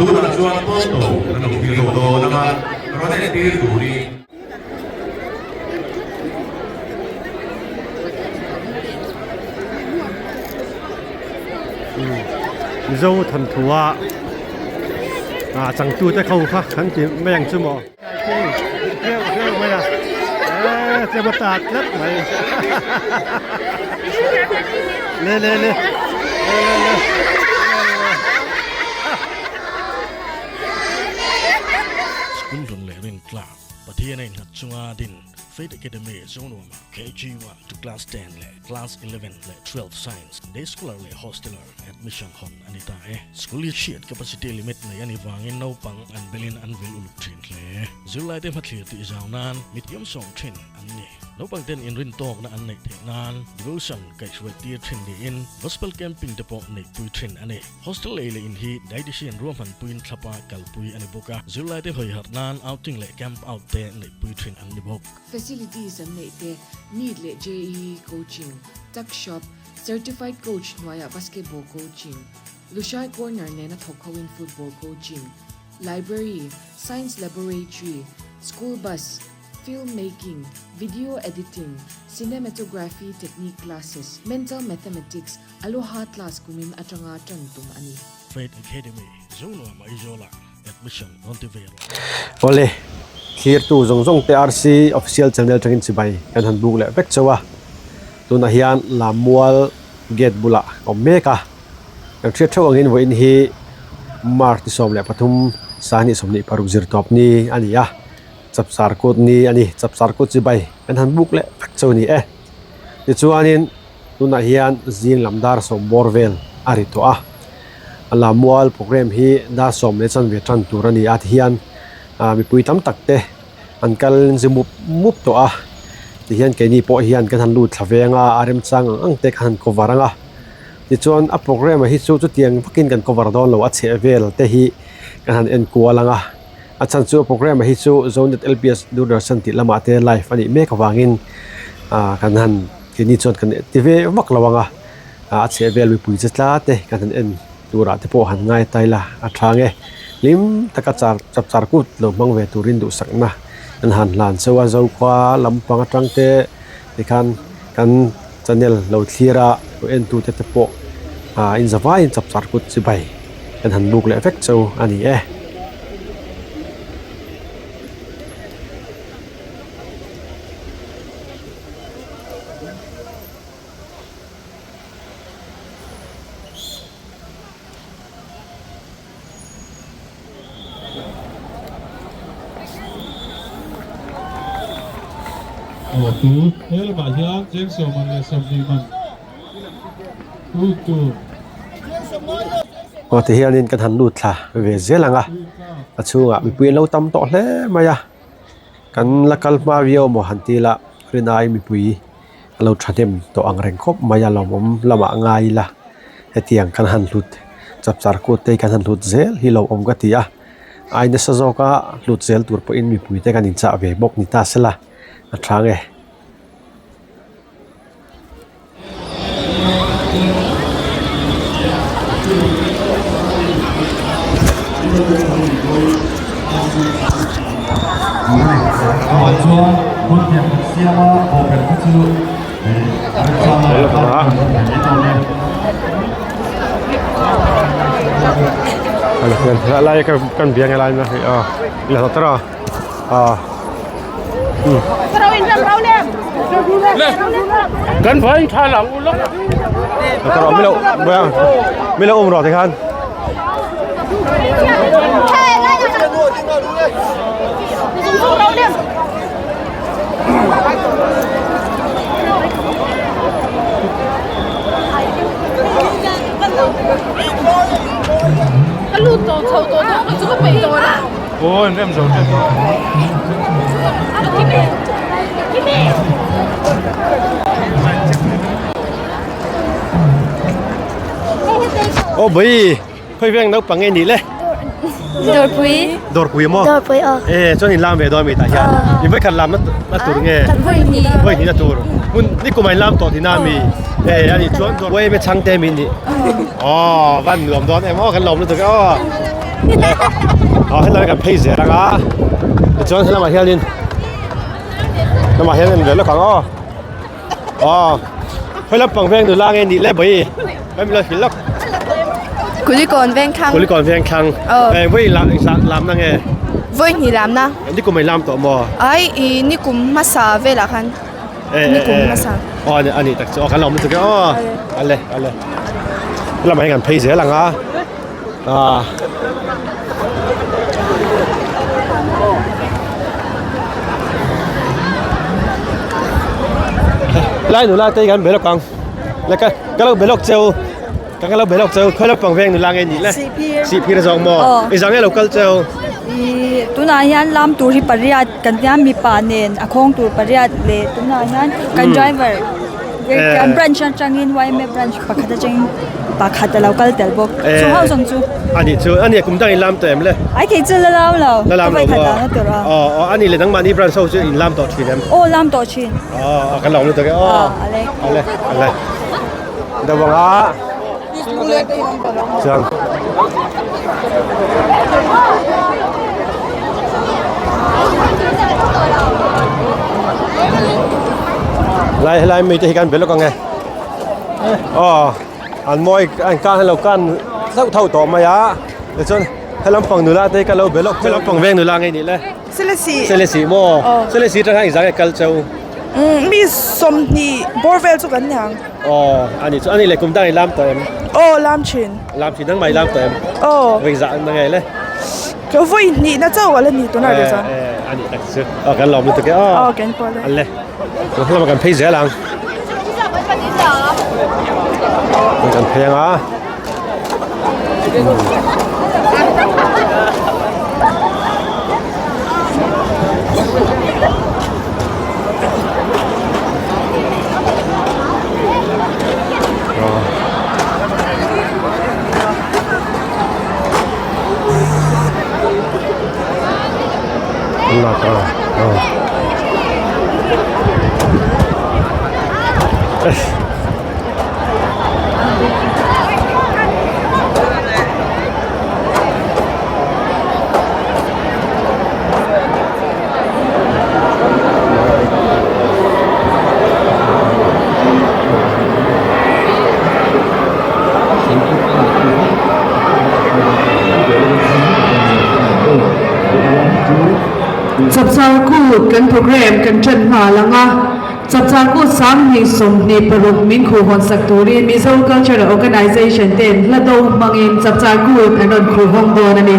Tunah chuan pawlto kan lo thlir lo dawn ang a, rawn entir turin. Mizo thawnthu a changtute kho kha kan ti mai ang chu maw. Hreuh hreuh mai a eee tlem a tat tlat mai le le le le le le. School run leh rin tlak Pathian a innghat chunga din Faith Academy Zonuama KG1 to Class 10 leh Class 11 leh 12 Science Day Scholar leh Hosteler Admission hawn a ni ta e. School hi hriat capacity limit nei a ni vangin naupang an belin an vil uluk thin hle. Zirlaite hmathlir tih zau nan mi thiam sawm thin an ni. Naupang ten inrin tawkna an neih theih nan devotion kaihhruai tir thin niin gospel camping te pawh neihpui thin a ni. Hostel ei leh in hi dietitian ruahmanpuiin thlapa kalpui a ni bawk a, zirlaite hawiharh nan outing leh camp out te neihpui thin an ni bawk. Facilities an neih te, NEET leh JEE coaching, tuck shop, Certified coach hnuaiah basketball coaching, Lushai Corner nena thawk hoin football coaching, library, science laboratory, school bus, film making, video editing, cinematography technique classes, mental mathematics, Aloha class kumin atanga tan tum a ni. Faith Academy, Zonuam Aizawlah admission rawn ti ve rawh. Awle, thlirtu zawng zawng te RC Official Channel atangin chibai kan han buk leh vek chauh a. Tunah hian Lammual gate bulah a awm mek a. Kan hriat theuh angin vawiin hi March ni 13 sangni 26 zirtawp ni a ni a. Chapchar kut ni a ni. Chapchar kut chibai kan han buk leh vek chauh a ni e. Tichuanin tunah hian zing lam dar sawm bawr vel a ri tawh a. Lammual program hi dar sawm leh chanve tan tur a ni a tihian mipui tam tak te an kal zi mup mup tawh a tihian keini pawh hian kan han lut thla veng a a remchang ang ang te kan han cover ang a tichuan a program ah hi chu chutiang vakin kan cover dawn lo a chheh vel te hi kan han en kual ang a a chhan chu a program ah hi chu Zonet L_P_S Doordarshan tih lamah te live a nih mek avangin ah kan han keini chuan kan ti ve vak lo ang a a chheh vel mipui che tla te kan han en turah te pawh han ngai ta ila a tha nge hlim taka char chap char kut lo hmang ve turin duhsakna an han hlan chauh a zokhua lampang atang te tikhan kan channel lo thlir a lo en tute te pawh ah in zavaiin chap char kut chibai kan han buk leh vek chauh a ni e. Aw tu he lamah hian cheng sawman leh sawmhnih man tu tur. Aw ti hianin kan han lut thla ve zel ang a a chhungah mipui an lo tam tawh hle mai a kan la kal hma viau maw han ti ila rinai mipui. a lo thahnem tawh ang reng khawp mai a lawmawm lamah ngai ila hetiang kan han hlut chapchar kut te hi kan han hlut zel hi lo awm ka ti a ai nasa zawka hlut zel tur pawhin mipui te kan inchah ve bawk ni ta sela a tha nge. Chuan hun thiam kan siam a bawhbel te chu a remchang a kan thei dawn e. Lai kan biang lai na hei a la tara a Kan vai tha lang u lok. Tara mi lo mi lo um ro te khan. Aw bawi khawi veng naupang nge nih le? Dawrpui. Dawrpui maw? Dawrpui aw. E chuan in lam ve dawn mi tah hian. In vawikhat lam na tur nge? Vawi hnih. Vawi hnih na tur. Hmun ni kum ah in lam tawh tihna mi? E ani chuan Dawrpui me chhangte min nih. Aw van nuam dawn em aw kan lawm lutuk e aw. Aw helai kan phei zel ang a. Tichuan helamah hianin lamah hian en ve lawk ang aw. Aw khawi lampang veng nula nge nih le bawi hemi lo hrilh lawk. Kulikawn veng thlang. Kulikawn veng thlang. Aw. Eh vawi lam lamna nge? Vawi hnih lamna. Nikum a inlam tawh maw? Ai i nikum hmasa velah khan. Nikum hmasa. Aw ani ani tak chu aw kan lo awm lutuk e aw. Ale ale. Lamah hian kan phei zel ang a. Ah. Lai nula te kan belok ang. Le ka ka lo belok cheu. Ka ka lo belok cheu. Khoi lampang veng nula nge nih le. Sihphir zawng maw. I zang nge lo kal cheu. I tunah hian lam tur hi pariat kan tia mipa nen a khawng tur pariat leh tunah hian kan driver kan branch atangin yma branch pakhat atangin pakhat a lo kal tel bawk chu ho zawng chu. Ani chu ani kum dang in lam tawh em le? Ai kei chu la lam lo la lam lo ka vawikhat lam na tur a. Aw aw ani le nangmahni branch ho chu in lam tawh thin em? Aw lam tawh thin. Aw kan lo awm lutuk e aw. Ale. Ale ale. Dawanga. Chuan Lai helai mite hi kan be lawk ang e aw an mawi an kan hello kan zauh tho tawh mai a tichuan helam pang nula te ka lo be lawk helam pang veng nula ngei nih le Selesih Selesih maw Selesih atang khan engzah nge kal cheu Mi sawmhnih bawr vel chu kan ni ang. Aw, ani chu ani leh kum dang i lam tawh em? Aw, lam thin. Lam thin nangmah i lam tawh em? Aw. Vawi zah na nge le? Ka vawi hnih na chauh a la ni tunah rih chuan. Eh, eh, ani tak chu. Aw, kan lawm lutuk e. Aw. Aw, kan pawh le. Ale. Kan hlama kan phei zel ang. Kan phei ang a. Chapchar Kut kan program kan ṭan nghal ang a. Chapchar Kut 20 26 min khuh hawn sak turin Mizo Cultural Organisation ten hla do hmangin Chapchar Kut an rawn khuh hawng dawn a ni.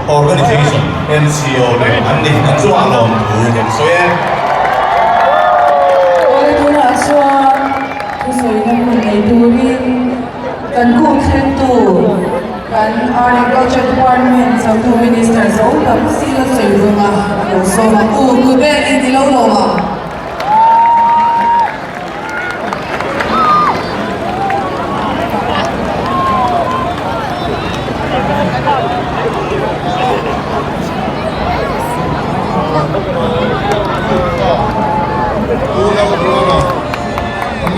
Organization, NCO, te an ni. An chungah lawmthu kan sawi e. Awle tunah chuan thusawina hun nei turin kan kut thlengtu kan Art and Culture Department chauhtu Minister zo tak Sila Sawivunga a lo sawm a, u Kutbelin i lo lawm ang.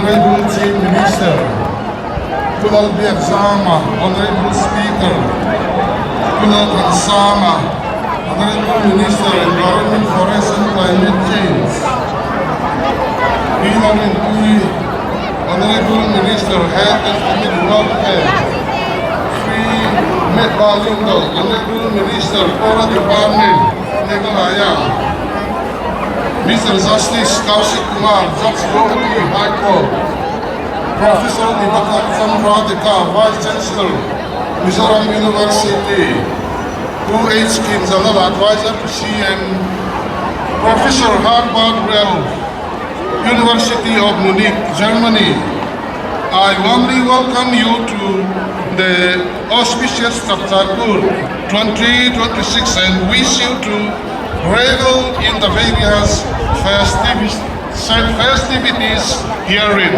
Honorable Chief Minister, Pu Lalbiakzama, Honorable Speaker, Pu Lalthansanga, Honorable Minister, Environment, Forest and Climate Change, Pi Lalrinpuii, Honorable Minister, Health and Family Welfare, Shri Metba Lyngdoh, Honorable Minister, Power Department, Meghalaya, Mister Justice Kaushik Kumar, Judge Guwahati High Court, Professor Dibakar Chandra Deka, Vice Chancellor, Mizoram University, Pu H Kim General Advisor to CM, Professor Herbert Relf, University of Munich, Germany. I warmly welcome you to the auspicious Chapchar Kut 2026 and wish you to revel in the various festivities herein.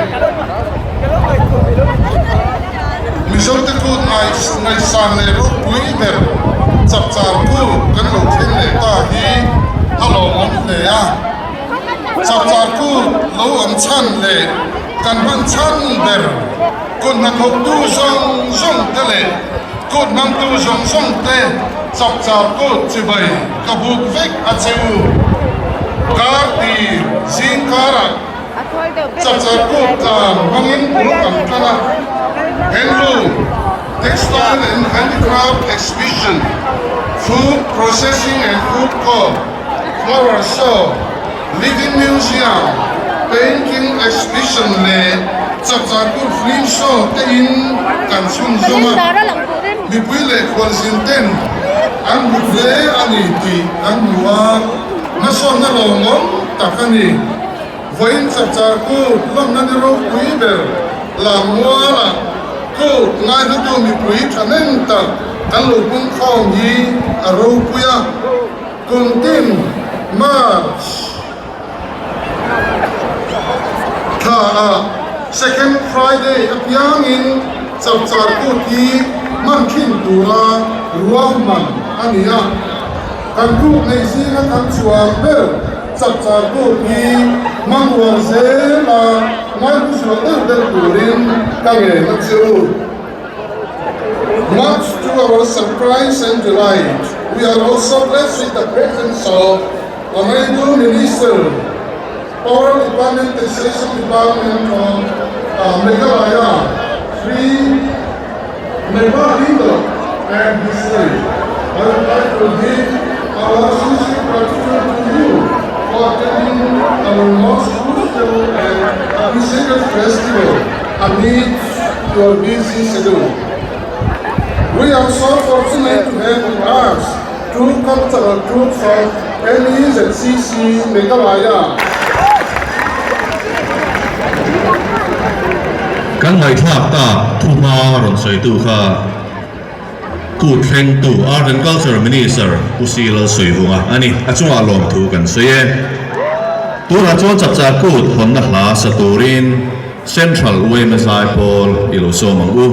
Mizote kut ngaihsan leh ropui ber Chapchar Kut kan lo thleng leh ta hi a lawmawm hle a. Chapchar Kut lo awm chhan leh kan hman chhan ber kut hnathawktu zawng zawng te leh kut hmangtu zawng zawng te Chapchar Kut chibai ka buk vek a che u. Kar tir zing karah Chapchar Kut tlan hmangin bul kan tan a, Handloom, Textile and Handicraft Exhibition, Food Processing and Food Court, Flower Show, Living Museum, Painting Exhibition leh Chapchar Kut Film Show te in kan chhunzawm a, mipui leh khualzin ten an hmu hle a ni tih kan hmu a, hmasawnna lawmawm tak a ni. Vawiin Chapchar Kut lawmna ni ropui ber Lammualah Kut ngaihlutu mipui thahnem tak kan lo pungkhawm hi a ropui a, kum tin March thla ah Second Friday apiangin Chapchar Kut hi hman thin tura ruahman a ni a, kan kut neih zinga kan chuang ber Chapchar Kut hi hmanrual zela ngaihlu zual deuh deuh turin ka ngen a che u. Much to our surprise and delight, we are also blessed with the presence of Honourable Minister, Power Department, Taxation Department of Meghalaya, Shri Megha Lyngdoh and his wife. I would like to give our sincere gratitude to you for attending our most crucial and appreciated festival amid your busy schedule. We are so fortunate to have with us two cultural troupes of NEZCC Meghalaya. Kan ngaihthlak tak thuhma rawn sawitu kha Kut thlengtu Art and Culture Minister Pu Si Lalsawivunga a ni. A chungah lawmthu kan sawi e. Tunah chuan Chapchar Kut hawnna hla sa turin Central yma Zaipawl i lo sawm ang u.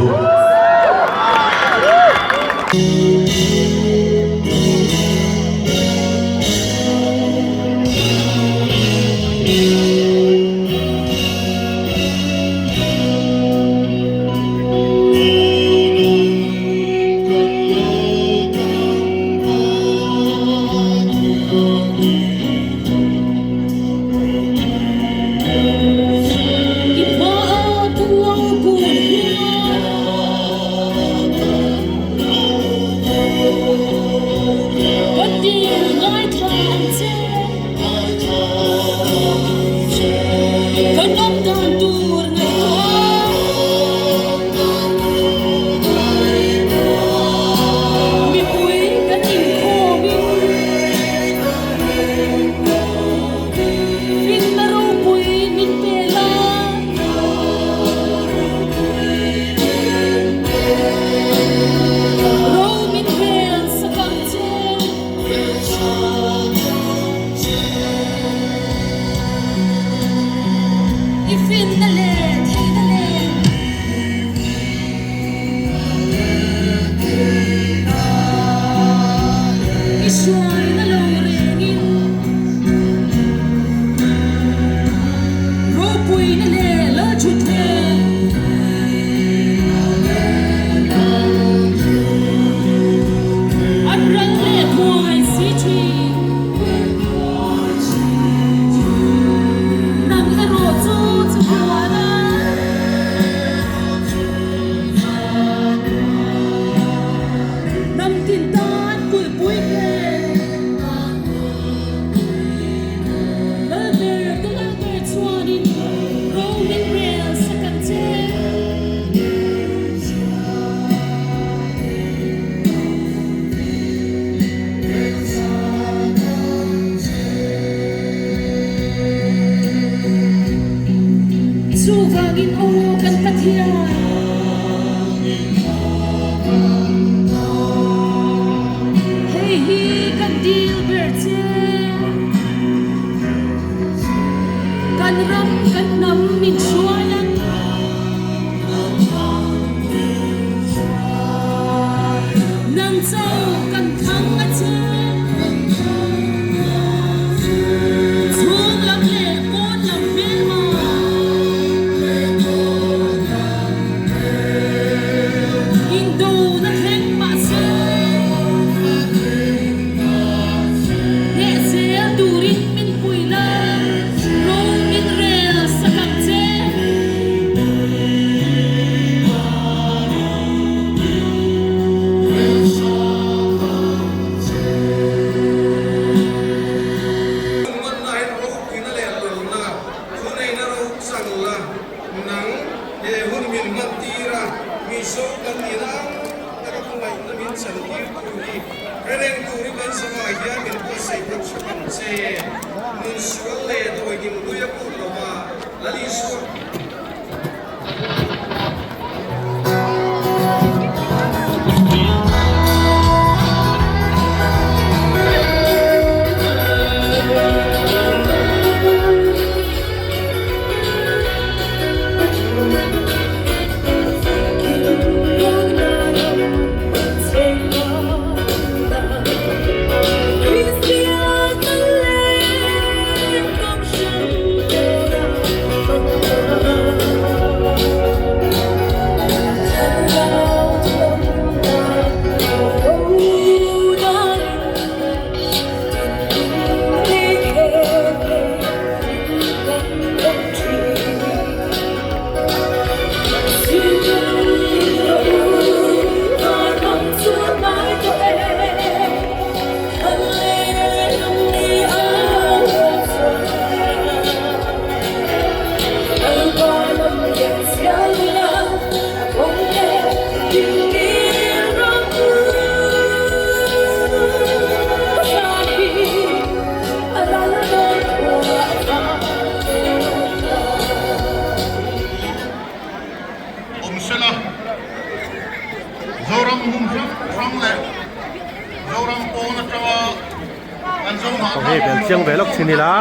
Hei bel chiang ve lawk thin ila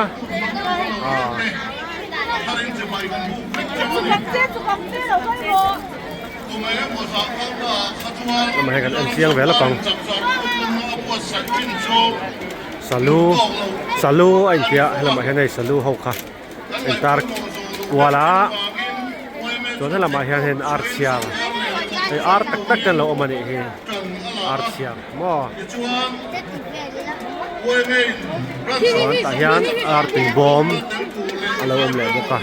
Lamah hian kan en chiang ve lawk ang Salu Salu a intia helamah hian hei salu ho kha intar kual a chuan helamah hian hei ar chhiar hei ar tak tak te an lo awm a nih hi ar chhiar maw chuan tah hian ar tui bawm a lo awm leh bawk a.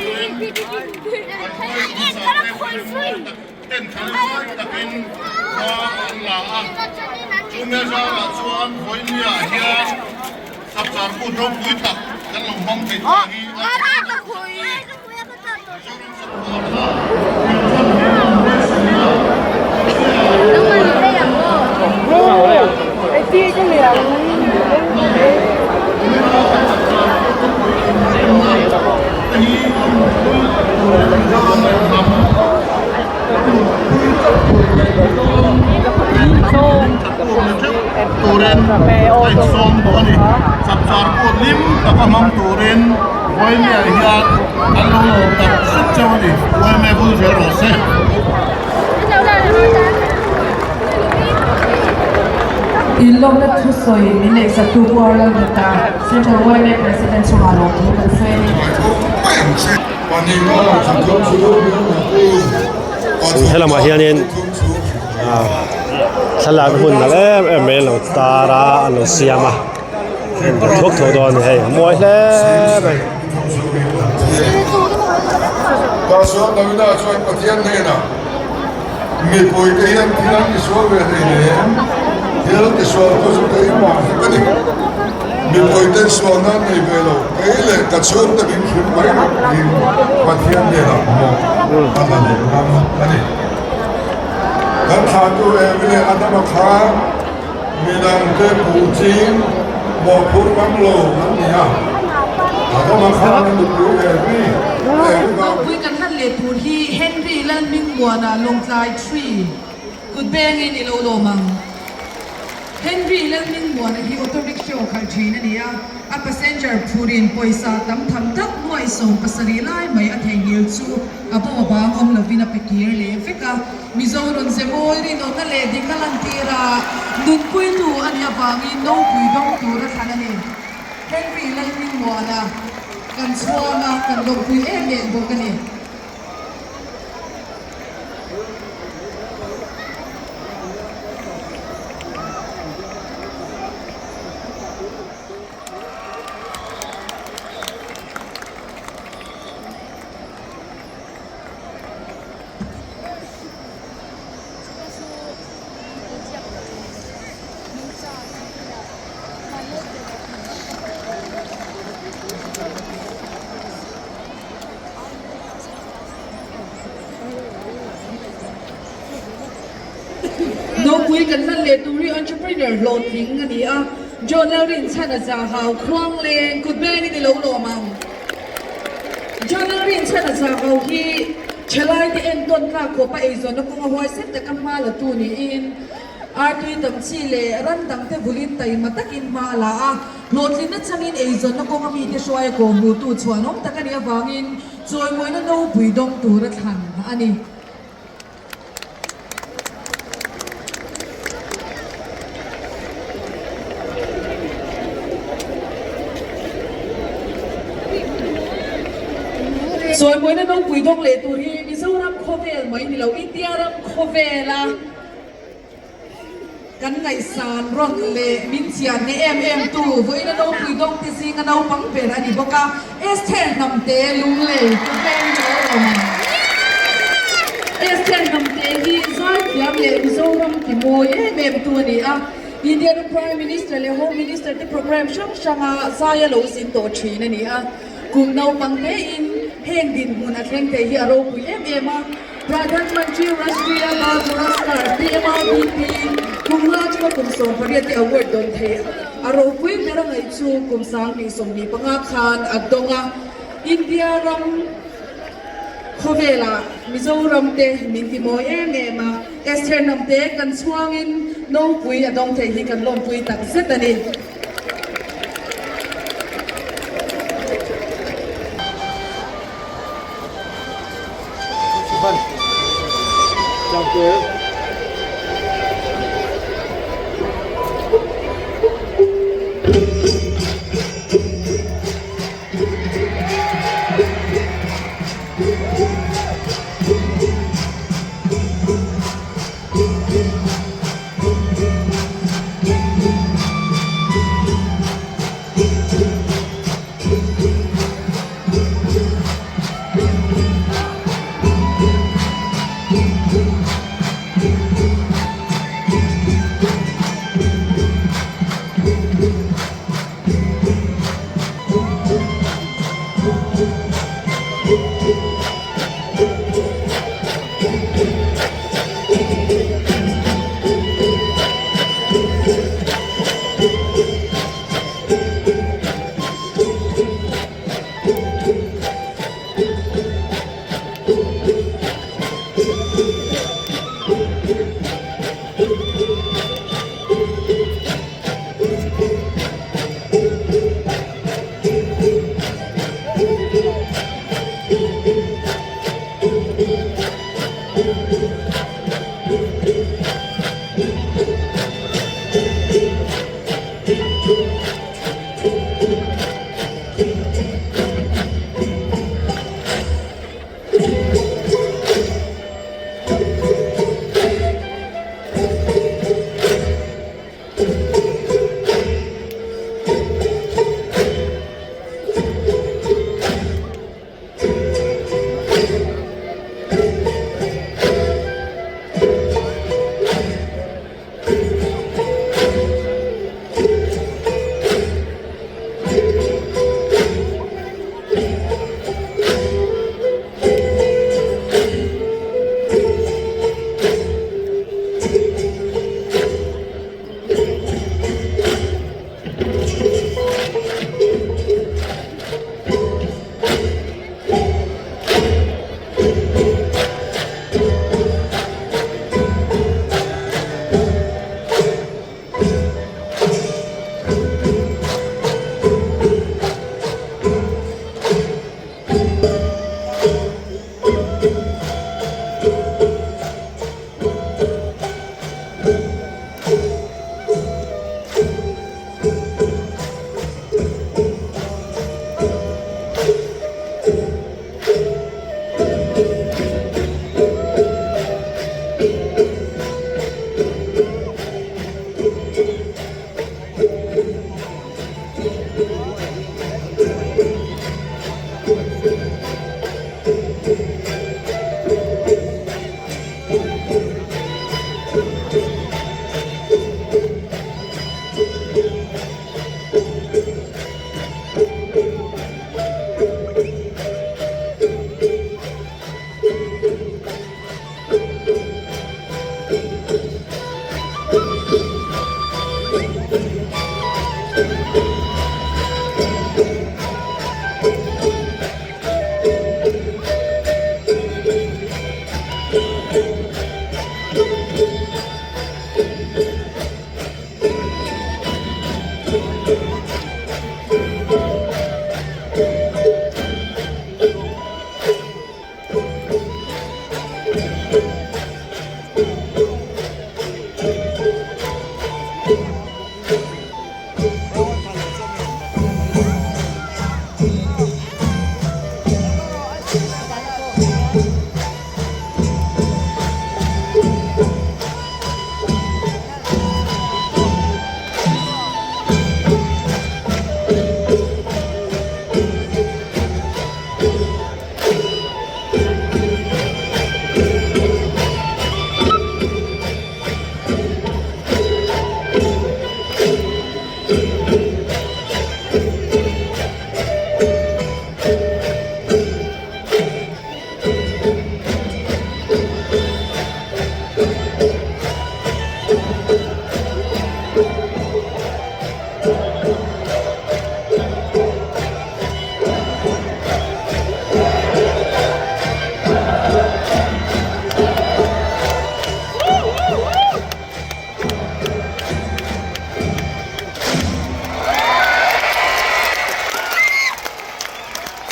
turin ka insawm duh a ni. Chapchar kut hlim taka hmang turin Vawinia hian an lo lawm tak zet cheu a ni. Uaime vul zel rawh se. Inlawmna thusawi min neihsaktu Pu Arnold Mehta, Central YMA President chungah lawmthu kan sawi a ni. Helamah hianin thlalak hmun nalh em em mai an lo tar a an lo siam a en thuak thuak dawn a ni hei a mawi hle mai. Kan thlahtu Evi leh Adama kha midangte puh ching mawhphurh ngam lo an ni a. Adama khan a nupui Evi, Evi vang. Nupui kan hlan leh tur hi Henry Lalhmingmuana Lawngtlai Tree kut bengin i lo lawm ang. Henry Lalhmingmuana hi auto rickshaw khalh thin a ni a, a passenger phurin pawisa tam tham tak nuai 70 lai mai a theihnghilh chu A bo a bang awm lovin a pe kir leh vek a, Mizo rawn ze mawi rinawmna leh dikna lantir a, nunpuitu a nih avangin nopui dawng tur a thlan a ni. Henry Lalhmingmuana kan chhuang a, kan lawmpui em em bawk a ni. Nopui kan hman leh tur hi entrepreneur hlawhtling a ni a, John Lalrinchhan a zah hau khuang leng kut bengin i lo lawm ang. John Lalrinchhan a zah hau hi thalaite entawn tlak khawpa eizawnna kawnga huaisen taka hma la tu niin artui tam chi leh ram dangte vulin taima takin hma a la a, hlawhtlinna changin eizawnna kawnga mite hruaia kawhhmuhtu chhuanawm tak a nih avangin chawimawina nopui dawng tura thlan a ni. Chawimawina nopui dawng leh tur hi Mizoram khawvel mai ni lo, India ram khawvela kan ngaihsan rawn leh min chian nge em em tu vawiina nopui dawng te zinga naupang ber a ni bawk a, Esther Hnamte Lunglei ka veng ni lo awm ang. Esther Hnamte hi zaithiam leh Mizoram ti mawi em em tu a ni a, Indian Prime Minister leh Home Minister te programme hrang hranga zai a lo zin tawh thin a ni a, kum naupang tein heng dinhmun a thleng thei hi a ropui em em a. Pradhan Mantri Rashtriya Bal Puraskar, PMRBP, kum nga atanga kum 18 te award dawn thei a ropui ber a ngaih chu kum 2025 khan a dawng a. India ram khawvelah Mizoram te min ti mawi em em a, Esther Hnamte kan chhuangin nopui a dawng thei hi kan lawmpui tak zet a ni.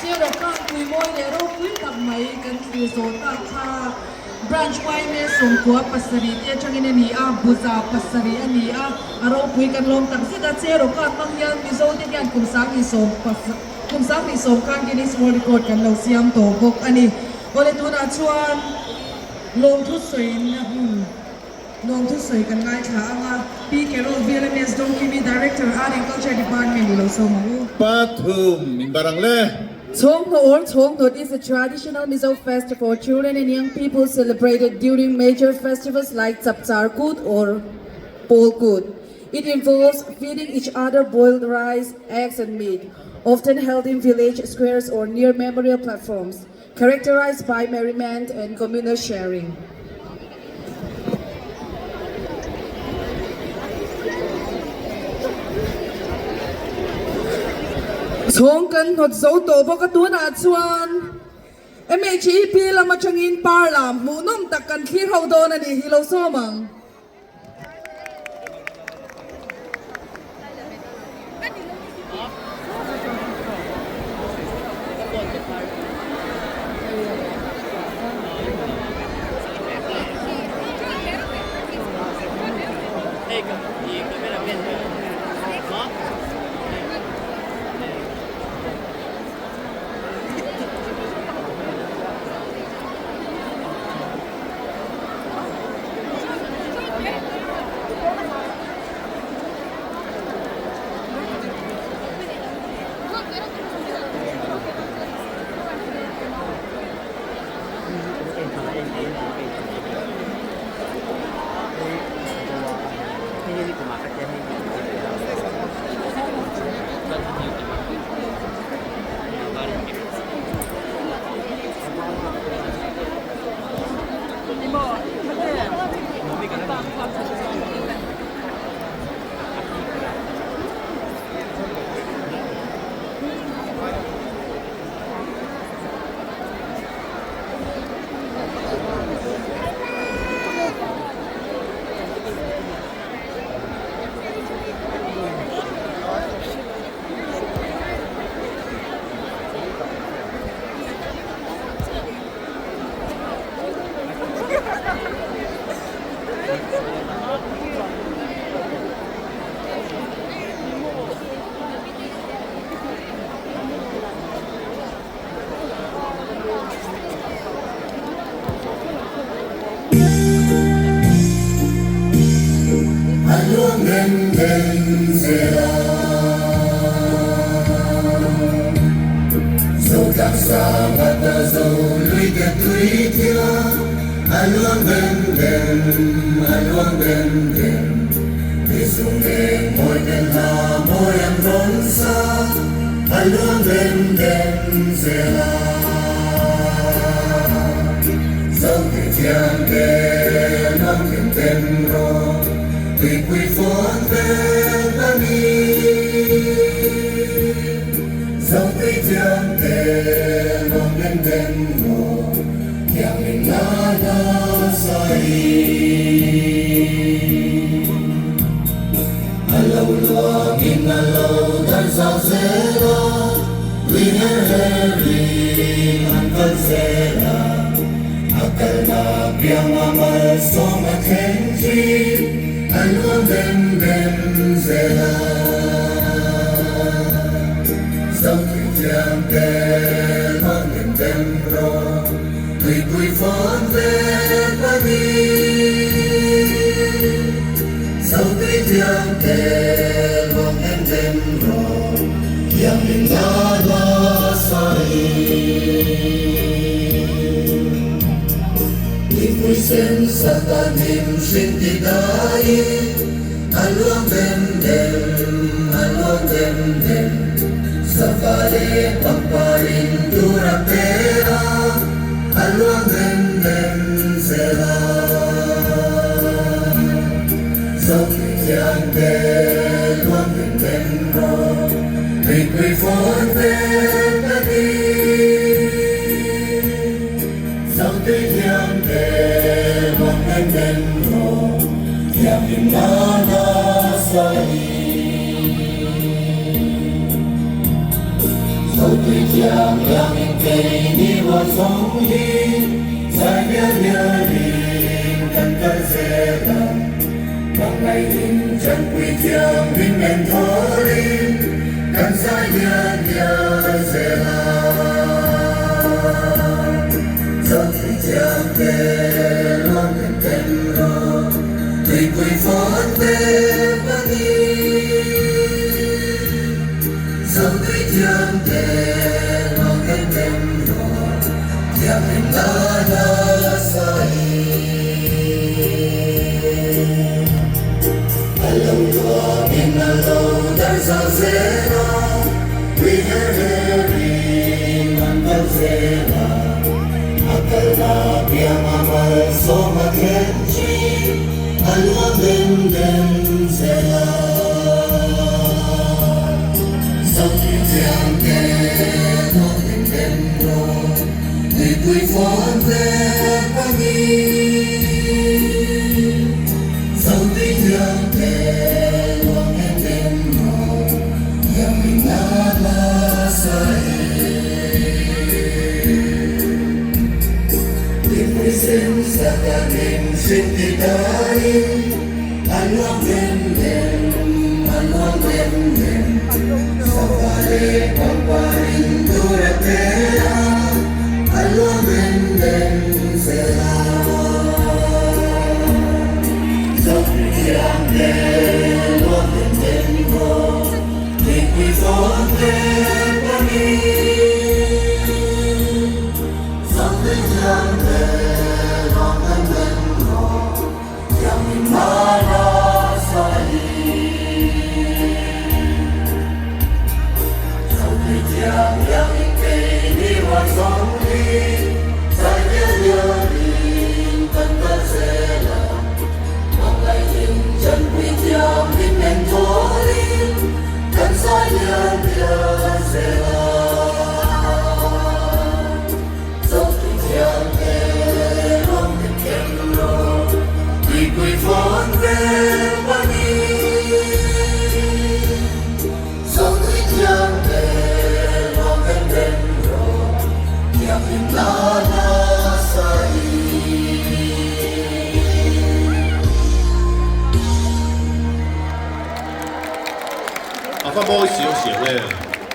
Cheraw kangpui mawi leh ropui tak mai kan thlir zawh tak kha Branch yma 97 te atangin a ni a, Buza pasarih a ni a, a ropui kan lawm tak zet a, Cheraw kang hmang hian Mizo te hian kum 2010 kum 2010 khan Guinness World Record kan lo siam tawh bawk a ni. Awle tunah chuan lawmthu sawiin a hun. Lawmthu sawi kan ngaithla ang a, Pi Carol VLMS Dawngkimi Director Art and Culture Department i lo sawm ang u. Pathum in barang le. Chhawnghnawh or Chhawnghnawt is a traditional Mizo fest for children and young people celebrated during major festivals like Chapchar Kut or Pawl Kut. It involves feeding each other boiled rice, eggs and meat, often held in village squares or near memorial platforms, characterized by merriment and communal sharing. Chhawng kan hnawt zo tawh bawk a tunah chuan MHEP lam atangin par lam hmuhnawm tak kan thlir ho dawn a ni hi lo sawm ang. A luang dem dem, a luang dem dem, Tui sung eng mawi tel hla mawi an rawn sa, A luang dem dem zel a. Zote thiam te luang dem dem rawh, Tuipui fawn vel a ni. Zote thiam te luang dem dem rawh, Thianghlim la la sai. A lo luangin a lo dar zau zel a, Tui her herin an kal zel a, A kalna piang a malsawm a thleng thin, A luang dem dem zel a. Zothei thiam te luang dem dem rawh, Tuipui fawn vek a ni. Zothei thiam te luang dem dem rawh, Thianghlim la la sai. Tuipui sen sat a hnim hrin ti daiin, A luang dem dem, a luang dem dem, Sava leh pangparin tur a pe a, a luang dem dem zel a. Zothei thiam te luang dem dem rawh, tuipui fawn vek a ni. Zothei thiam te luang dem dem rawh, Thianghlim nana sawi. Zotui thiang iangin keini rual zawng hi zai mial mialin kan kal zel a, hmangaih in chanpui thiang min men thawrin kan zai mial mial zel a. Zotui thiang te ruang em em rawh, tuipui fawn ve pani. Zotui thiang te ruang em em rawh, thianghlim la la sai. A lo luangin a lo dar zau zel a, tui her herin an kal zel a. A kalna piang a malsawm a thlen thin, a luang dem dem zel a. Zotui thiang te luang dem dem rawh, tuipui fawn vek a ni. Zotui thiang te luang dem dem rawh, thianghlim la la sai. Tuipui sen sat a hnim hrin ti daiin, a luang dem dem, a luang dem dem. Sava leh pangparin tur a pe a, a luang dem dem zel a. Zotui thiang te luang dem dem rawh, tuipui fawn vek a ni. Zotui thiang te luang dem dem rawh, thianghlim la la sai. Zotui thiang iangin keini rual zawng hi, zai mial mialin kan kal zel a. Hmangaih in chanpui thiam min men thawrin kan zai mial mial zel a. Zotui thiang te ruang dem dem rawh, tuipui fawn vel pani. Zotui thiang te ruang dem dem rawh, thianghlim la la sai. A va mawi siau siau em?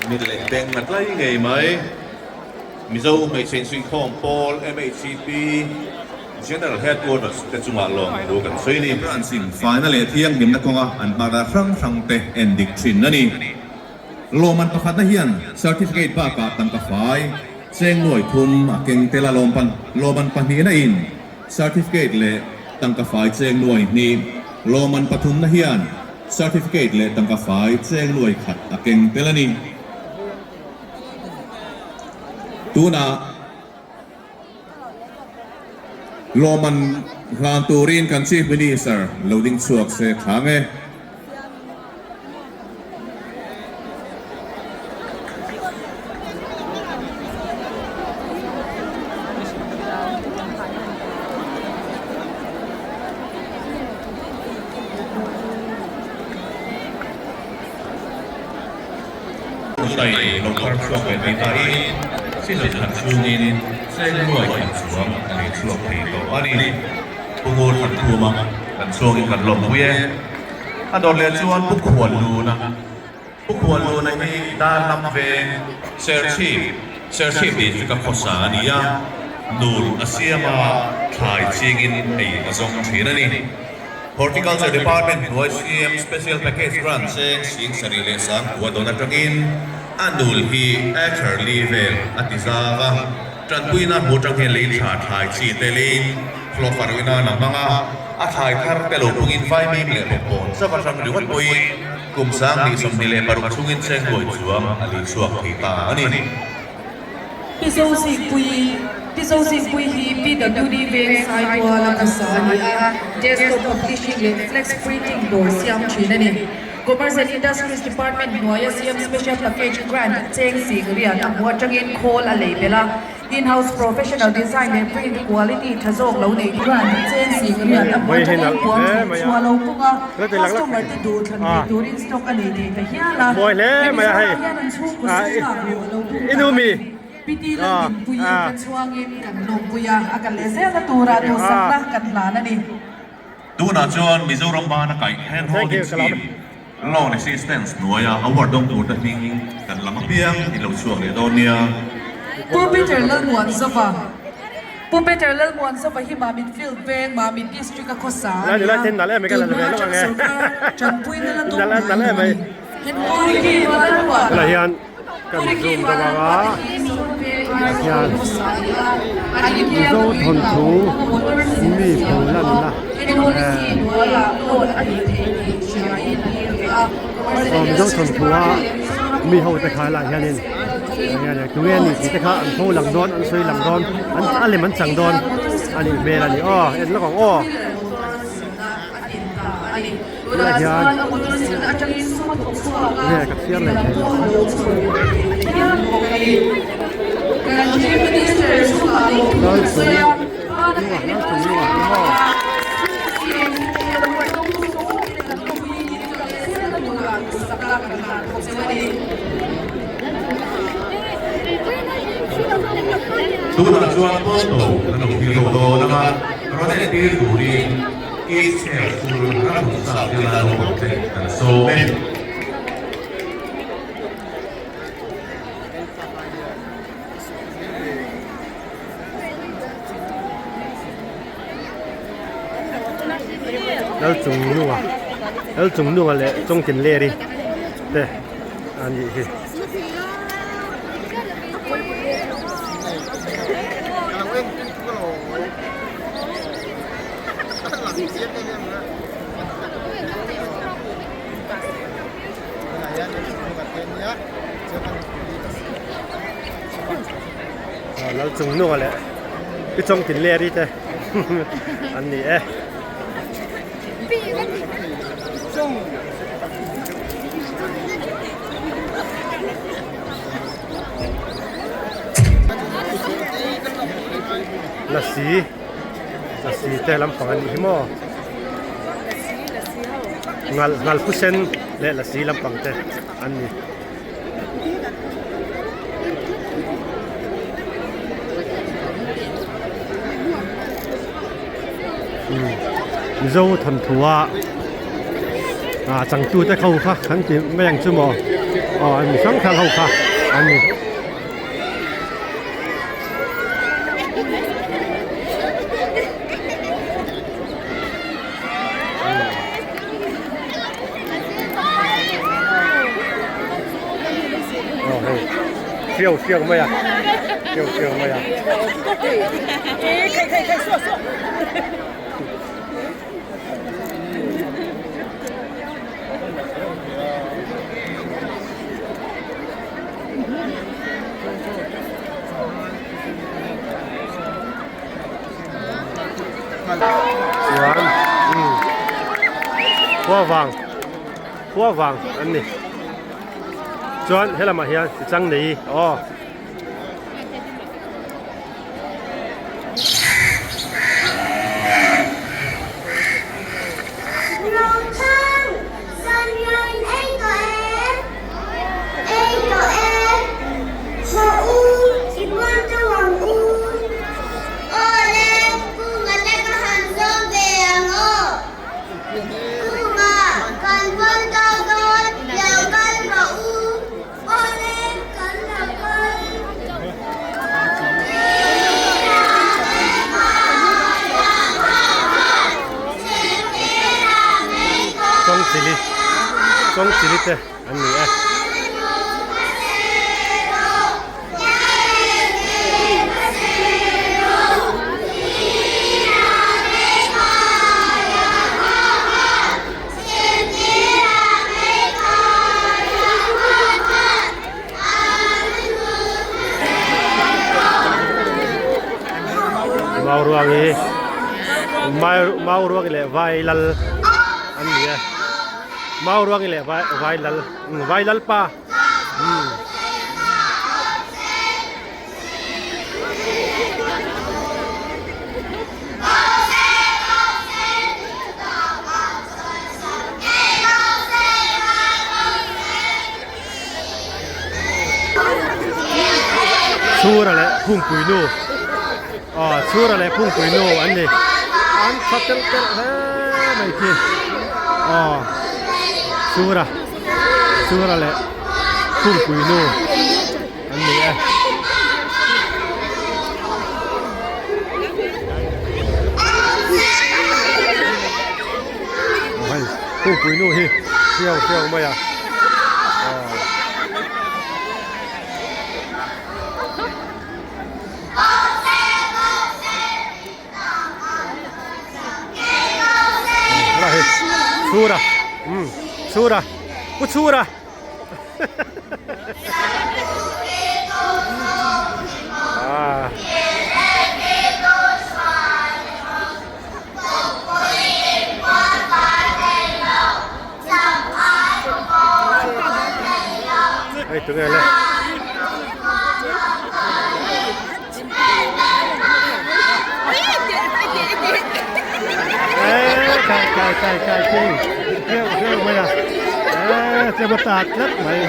Mit leh beng a tlai ngei mai. Mizo hmeichhe insuihkhawm pawl MHCP General Headquarters te chungah lawmthu kan sawi a ni. Branch in faina leh thianghlimna kawnga an hmara hrang hrang te en dik thin a ni. Lawmman pakhatna hian certificate bakah tangka fai cheng nuai thum a keng tel a lawmpan lawmman pahnihna in. Certificate leh tangka fai cheng nuai hnih, lawmman pathumna hian Certificate leh tangka fai cheng nuai khat a keng tel a ni. Tunah lawmman hlan turin kan Chief Minister lo ding chhuak se thlang e. Hei lo thar chhuak leh mai ta in Silal khat chhungin Chengluai khat chuang a lei chhuak thei tawh a ni. Pu Ngur khat thuma kan chhuangin kan lawmpui e. A dawt leh chuan Pu Khualluna, Pu Khualluna hi Darlam veng Serchhip, Serchhip district a khawsa a ni a, nul a siam a, thlai chingin ei a zawng thin a ni. Horticulture Department hnuai CM Special Package Grant cheng sing sarih leh sang kua dawn atangin a nul hi acre li vel a ti zau a, tanpuina hmu atang hian lei tha thlai chi telin hlawhfa ruih nan a hmang a. A thlai thar te lo pungin vaimim leh bawkbawn chauh atang ringawt pawhin kum 2026 chhungin chengluai chuang a lei chhuak thei ta a ni. Pi Zozingpuii Pi Zozingpuii hi PWD veng Saitual a hmasa a ni a, desktop publishing leh flex printing dawr siam thin a ni. Commerce and Industries Department hnuaia siam Special Package Grant cheng sing riat a hmuh atangin khawl a lei belh a. In-house professional design leh print quality tha zawk lo nei grant cheng sing riat a hmuh atangin puan thleng chhuah lo pung a, customer te duh thlan thei turin stock a nei thei ta hial a. Hemi zawhah hian an chhungkaw sum lak luh a lo pung ta a ni. Piti Lalhimpuii ka chhuangin kan lawmpui a, a kal leh zelna turah duhsakna kan hlan a ni. Tunah chuan Mizoram bana kaih hand holding scheme loan assistance hnuaia award dawng turte hming kan lam apiang in lo chhuak leh dawn nia. Pu Peter Lalmuanzova Pu Peter Lalmuanzova hi Mamit Field veng Mamit District a khawsa a ni a, tun hma atanga sawrkar tanpuina la dawng ngai lo a ni. Pu Ricky Vanlalruata Pu Ricky Vanlalruata hi Mizoram veng Aizawl a khawsa a ni a, an inkiang a tui lo, motor siam a awm a, Enhawlisi hnuaiah loan a nei thei tih hriain a ni a. Mizo thawnthu a mi ho te kha lah hianin tunge a ni tih te kha an pho lang dawn an sawi lang dawn an a lem an chang dawn a nih hmel a ni aw en lawk ang aw. Tunah hian nge ka chhiar leh thei lo. Tunah chuan photo kan lo thlir ho dawn ang a, rawn entir turin East Hare School ram hmun sap zirlai naupang te kan sawm e. Lalchungnunga Lalchungnunga leh Chawngtinleri te a nih hi. Lalchungnunga leh Pi Chawngtinleri te an ni e. Lasi lasi te lampang an nih hi maw ngal ngal phusen leh lasi lampang te an ni. Mizo thawnthu a ah changtu te kho kha an ti mai ang chu maw aw an mi hrang hrang ho kha an ni. Aw hei. Hriau hriau mai a, hriau hriau mai a. Chuan umm khuavang khuavang an ni chuan helamah hian chi chang nei aw. Chawngchili Chawngchili te an ni e. Mau ruang hi mau ruang leh vai lal an ni a mau ruang leh vai vai lal vai lal pa umm. Chhura leh Phungpui nu aw Chhura leh Phungpui nu an ni an tha telh telh hle mai khi aw Chhura Chhura leh Phungpui nu an ni e. Hei Phungpui nu hi hriau hriau mai a aw. Chhura umm Chhura Pu Chhura. Hei tunge le. Kai kai kai kai kai reu reu mai a e che ma ta tlat mai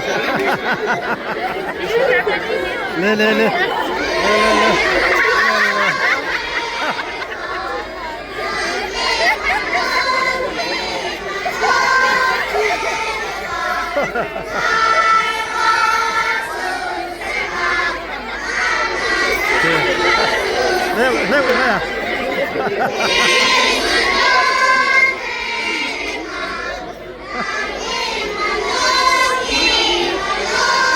le le le le le le Leo, leo mai a.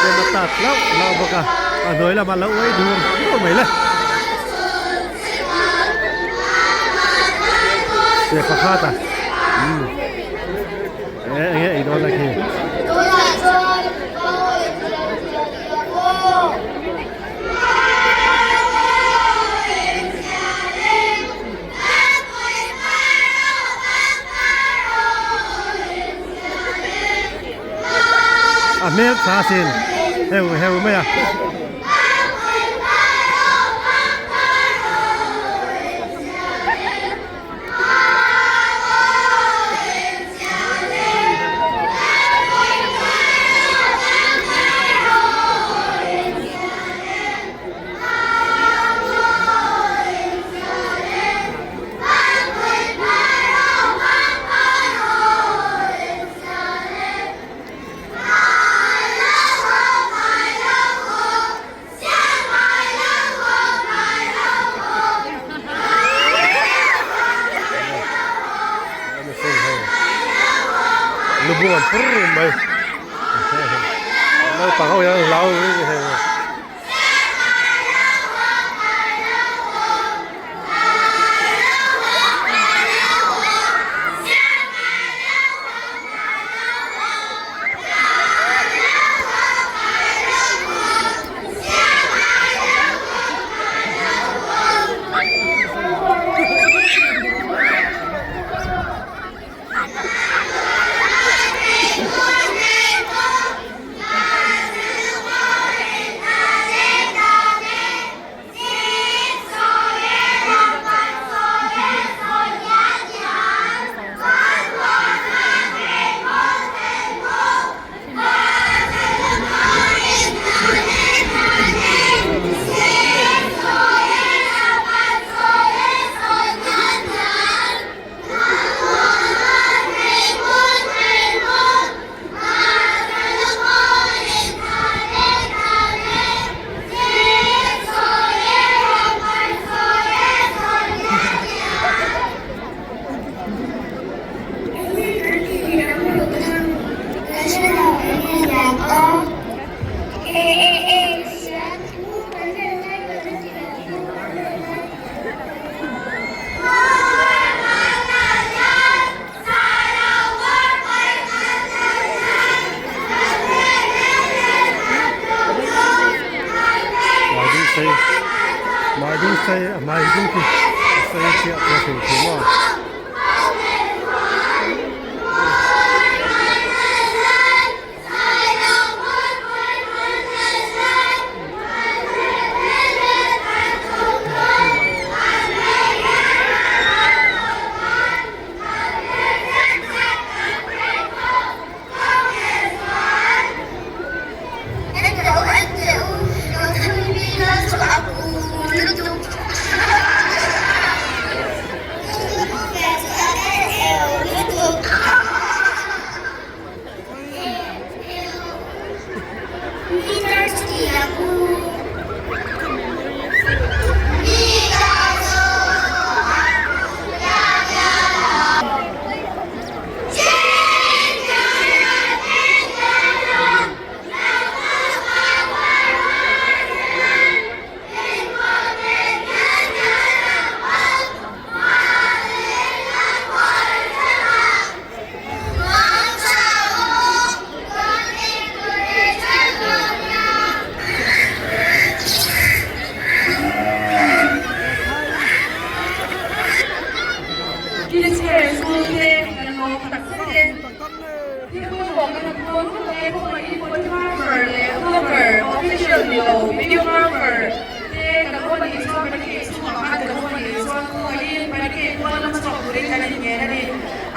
Tlem a tat hlauh hlauh bawk a, a hnuai lamah lo uai dur dur mai le. Che pakhat a, umm enge enge ei dawn la khi. A hmel tha sin heu heu mai a. Lubung an pur mai naupang ho hian an hlau. ding sei a hmai ding khi a sei chiah tih a hrilh thei maw.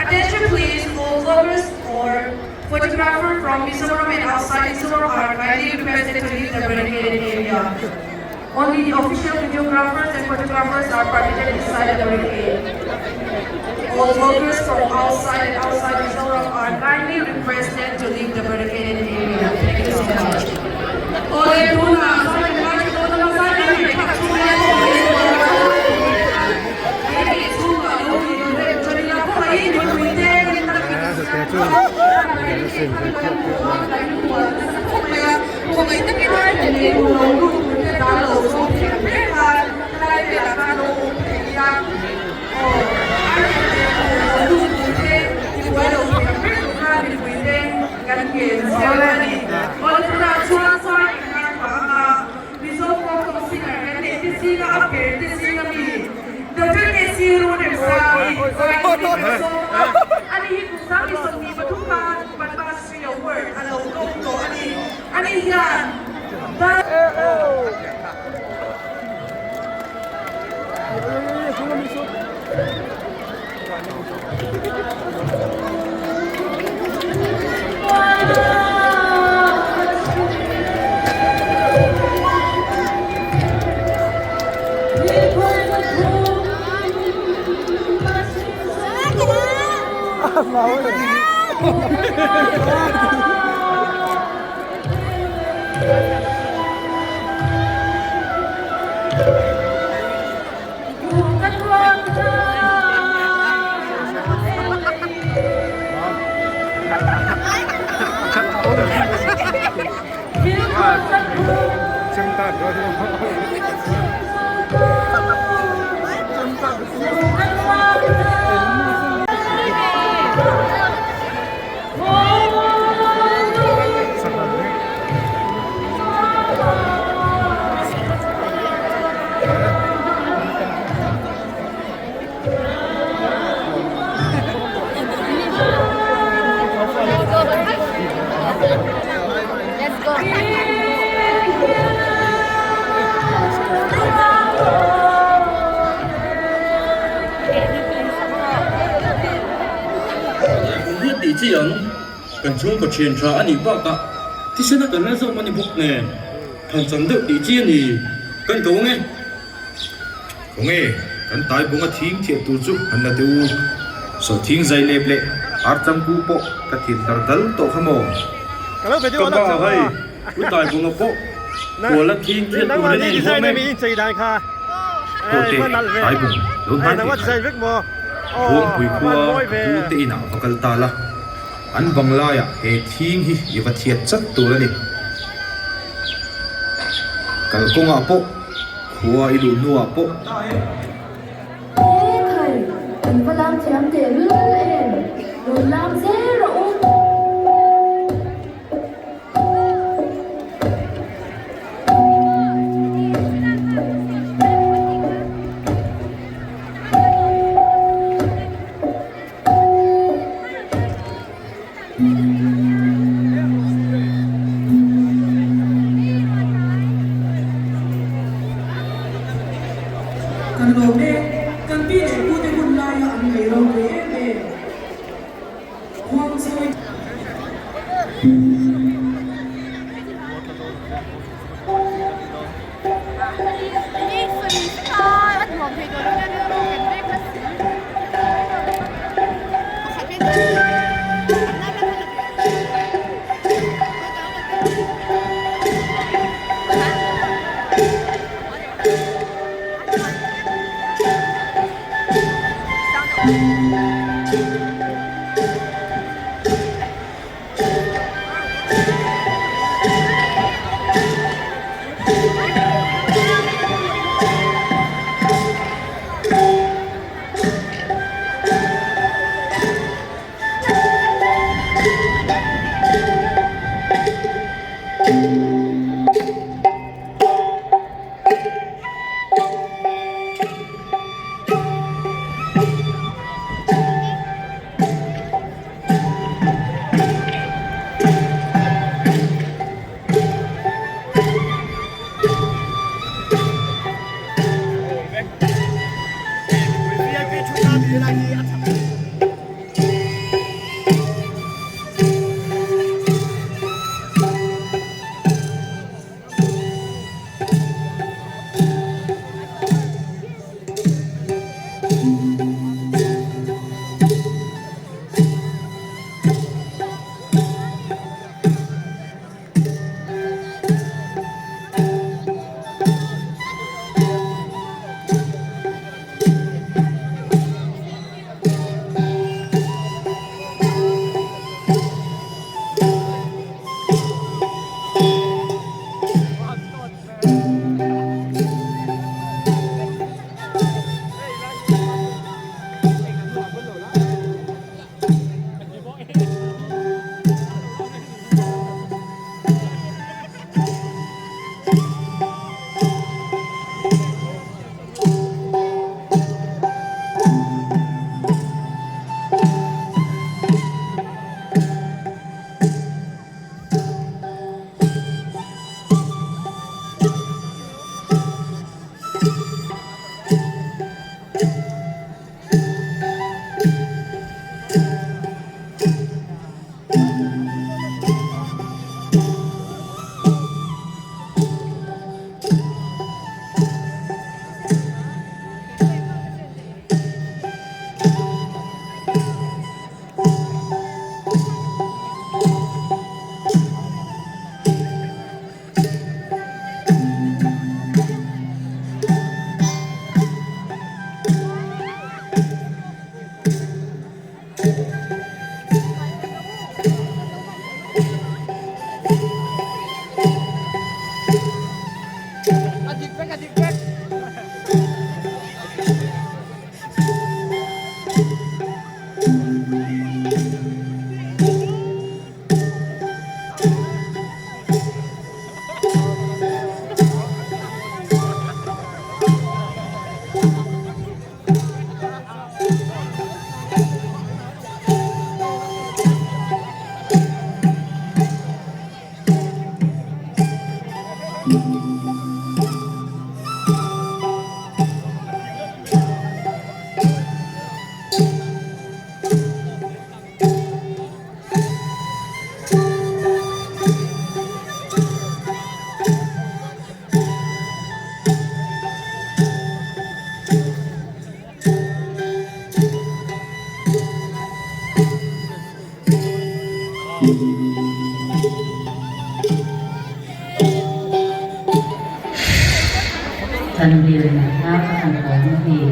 Attention please, all vloggers or photographer from Mizoram and outside Mizoram are kindly requested to leave the barricaded area. Only the official videographers and photographers are permitted inside the barricade. All vloggers from outside and outside Mizoram are kindly requested to leave the barricaded area. Thank you so much. Tih chi ang, kan chhungkaw thian tha a nih bakah thisen a kan la zawk a ni bawk nen, than chang deuh tih chi a ni, kan ko ang e. Khawnge kan tai bunga thing thiah tur chu han la teh u. Sawhthing zai lep leh ar changku pawh ka thil tar dal tawh kha maw? Ka ba hei, u tai bunga pawh kuala thing thiah tur in a inhawm e. Haw teh, tai bung lo hnai teh khai. Buangpui khua ka pu te inah va kal ta la, an bang laiah he thing hi i va thiat chat tur a ni. Kalkawngah pawh. Khua i luh hnuah pawh. He khai, kan va lam thiam teh lul em? Rawn lam zel rawh u.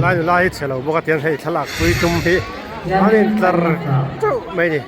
Lai nula hi chhe lo bawk a tiang hei thlalak pui tum hi an intlar teuh mai a ni.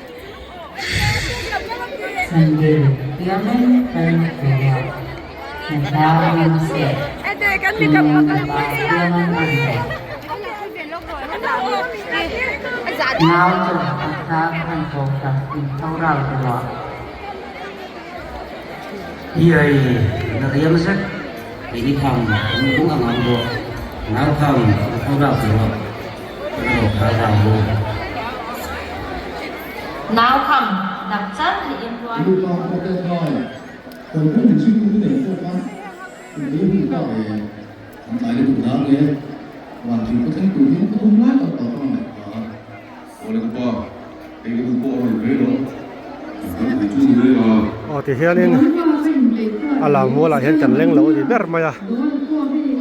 Aw ti hianin a lam mualah hian kan leng lo a ni ber mai a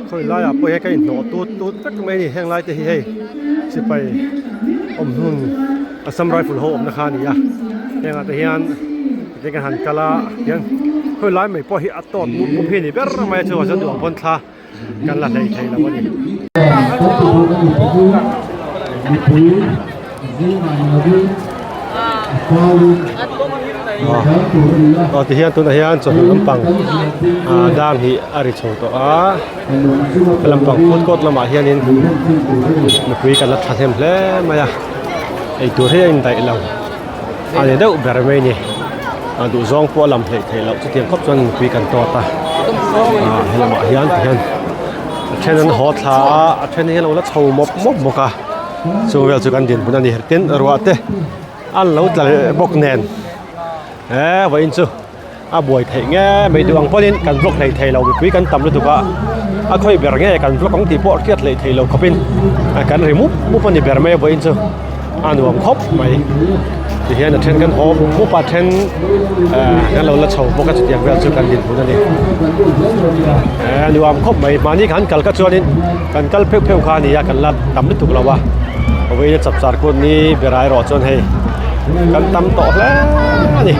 khawi laiah pawh hian ka inhnawh tut tut vek mai a ni heng lai te hi hei sipai awm hmun Assam Rifle ho awmna kha a ni a hengah te hian te kan han kal a hian khawi lai mai pawh hi a tawt mup mup hi a ni ber mai a chuvang chuan duh ang pawn thla kan la hlei thei lo a ni. Aw ti hian tunah hian chawhnu lampang ah dang hi a ri chho tawh a lampang food court lamah hianin mipui kan la thahnem hle mai a eitur hi a indaih lo. A ni deuh ber mai a ni a duh zawng pawh a lam hleih theih loh chutiang khawp chuan mipui kan tawt a ah he lamah hian ti hian a then an haw thla a a then hi a lo la chho mawp mawp bawk a chu vel chu kan dinhmun a ni tin ruah te an lo tla leh bawk nen he vawiin chu a buai theih nge mai duh ang pawhin kan vlog hlei thei lo mipui kan tam lutuk a a khawi ber nge kan vlog ang tih pawh hriat hlei thei lo khawpin kan ri mup mup a ni ber mai a vawiin chu a nuam khawp mai tihian a then kan haw mup a then ah kan lo la chho bawk a chutiang vel chu kan dinhmun a ni a nuam khawp mai mahni khan kal kha chuanin kan kal pheuh pheuh kha a ni a kan la tam lutuk lo a vawiin a chapchar kut ni ber erawh chuan hei kan tam tawh hle a ni.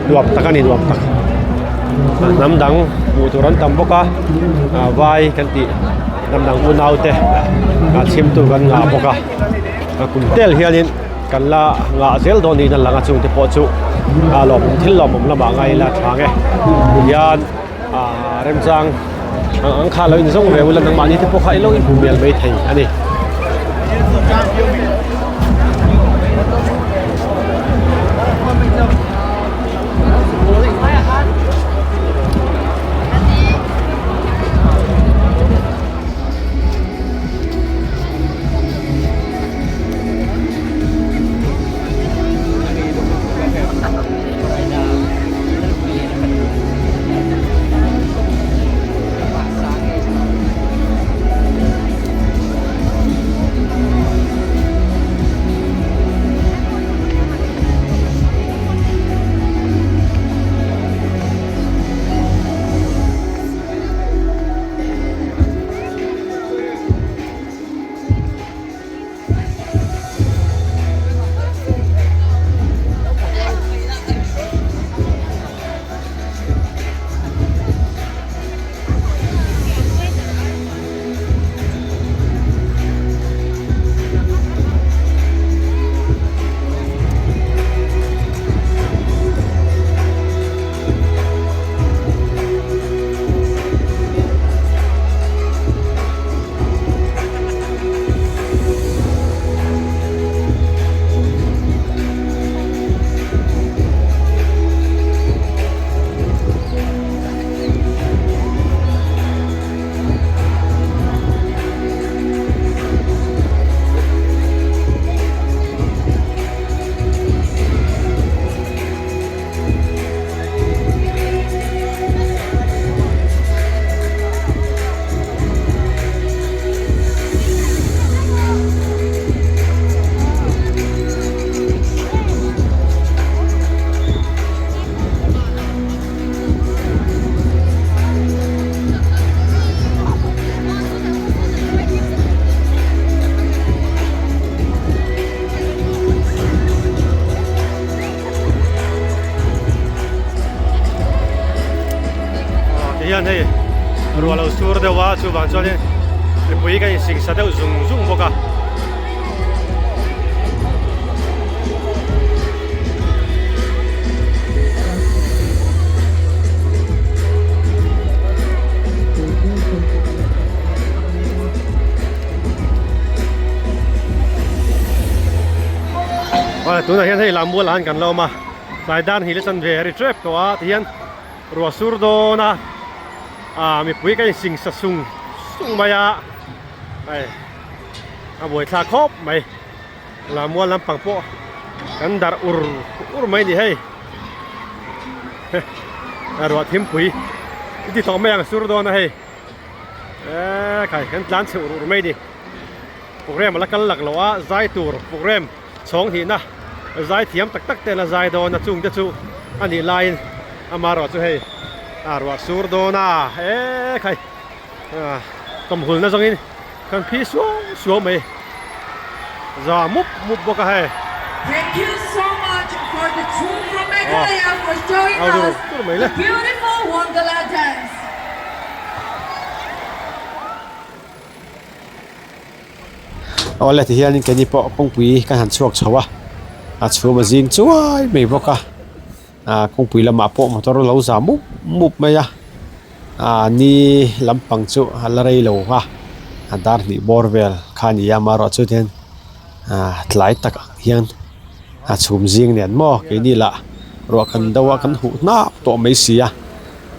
Nuam tak a ni nuam tak hnam dang hmuh tur an tam bawk a ah vai kan tih hnam dang unau te ah chhim tur kan ngah bawk a a kum tel hianin kan la ngah zel dawn niin a lang a chungte pawh chu a lawmawm thil lawmawm lamah ngai ila a tha ang e tihian ah remchang ang ang kha lo inzawng ve ula nangmahni te pawh kha ilo inhmu mial maithei a ni. Tihian hei ruah lo sur deuh a chuvang chuanin mipui kan insingsa deuh zung zung bawk a. Tunah hian hei lammual ah hian kan la awm a tlai dan hi la chan ve a ri tep tawh a tihian ruah sur dawn a ah mipui kan insingsa sung sung mai a hei a buaithlak khawp mai. Lammual lampang pawh kan darh ur ur mai a ni hei a ruah thimpui i ti tawh mai ang sur dawn a hei eee khai kan tlan chhe ur ur mai a ni program a la kal lak loh a zai tur program chhawng hnihna zai thiam tak tak te la zai dawn a chung te chu a nih laiin amaherawh chu hei a ruah sur dawn a eee khai tawmhulna zawngin. Kan phi suau suau mai za mup mup bawk a hei. Thank you so much for the troupe from Meghalaya for showing us the beautiful Wangala dance. Awle ti hianin keini pawh kawngpui kan han chhuak chho a, a chhum a zing chuai mai bawk a. Ah kawngpui lamah pawh motor lo za mup mup mai a ah ni lampang chu a la rei lo a a dar hnih bawr vel kha a ni a amaherawh chu hian ah tlai tak ang hian a chhum zing nen maw keini lah ruah kan do a kan huh hnap tawh mai si a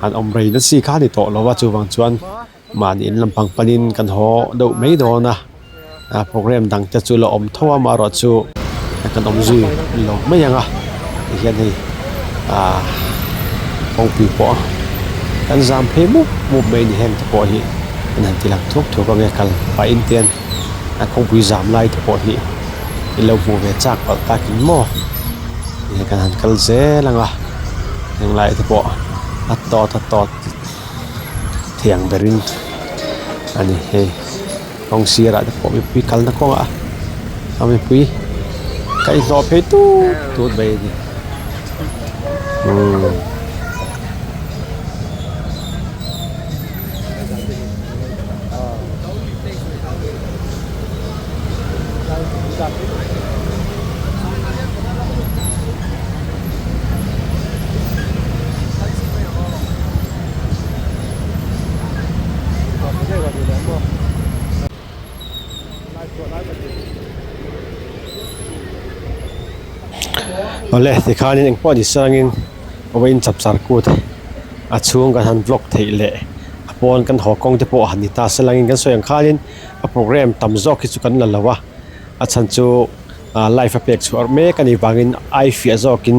han awm rei na chi kha a ni tawh lo a chuvang chuan. Mahni in lampang panin kan haw deuh mai dawn a, a program dang te chu la awm tho a amaherawh chu kan awm zui lo mai ang a tihian hei ah kawngpui pawh kan zam phei mup mup mai a ni heng te pawh hi an han ti lang thuak thuak ang e kal pahin te hian a kawngpui zam lai te pawh hi i lo hmuh ve chak palh takin maw tihian kan han kal zel ang a henglai te pawh a tawt a tawt. Thiang berin a ni hei kawng sirah te pawh mipui kalna kawngah a mipui kaihhnawh phei tut tut mai a ni umm. Awle tikhanin engpawh ni sangin vawiin chapchar kut a chhung kan han vlog theih leh a pawn kan haw kawng te pawh han ni ta se langin kan sawi ang khanin a program tam zawk hi chu kan la lo a a chhan chu ah live a pek chhuah mek a nih vangin ai fiah zawkin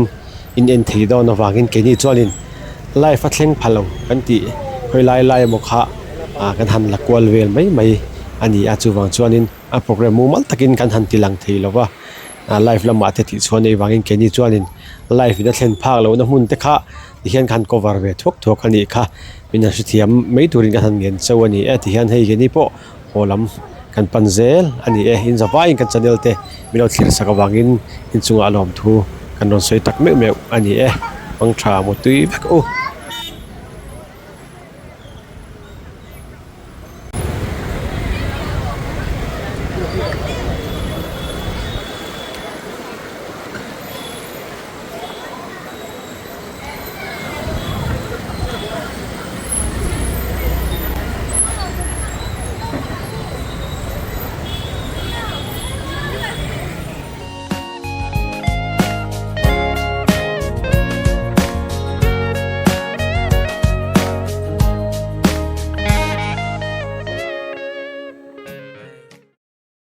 in en thei dawn avangin keini chuanin live a thleng pha lo kan tih hawi lai lai emaw kha ah kan han la kual vel mai mai a ni a chuvang chuanin a program mumal takin kan han ti lang thei lo va ah live lamah te tih chhuah anih vangin keini chuanin live in a thlen phak lohna hmun te kha tihian khan cover ve thuak thuak a nih kha min han hrethiam mai turin kan han ngen chauh a ni e tihian hei keini pawh haw lam kan pan zel a ni e in zavaiin kan channel te min lo thlir sak avangin inchungah lawmthu kan rawn sawi tak meuh meuh a ni e hmang tha mutui vek u.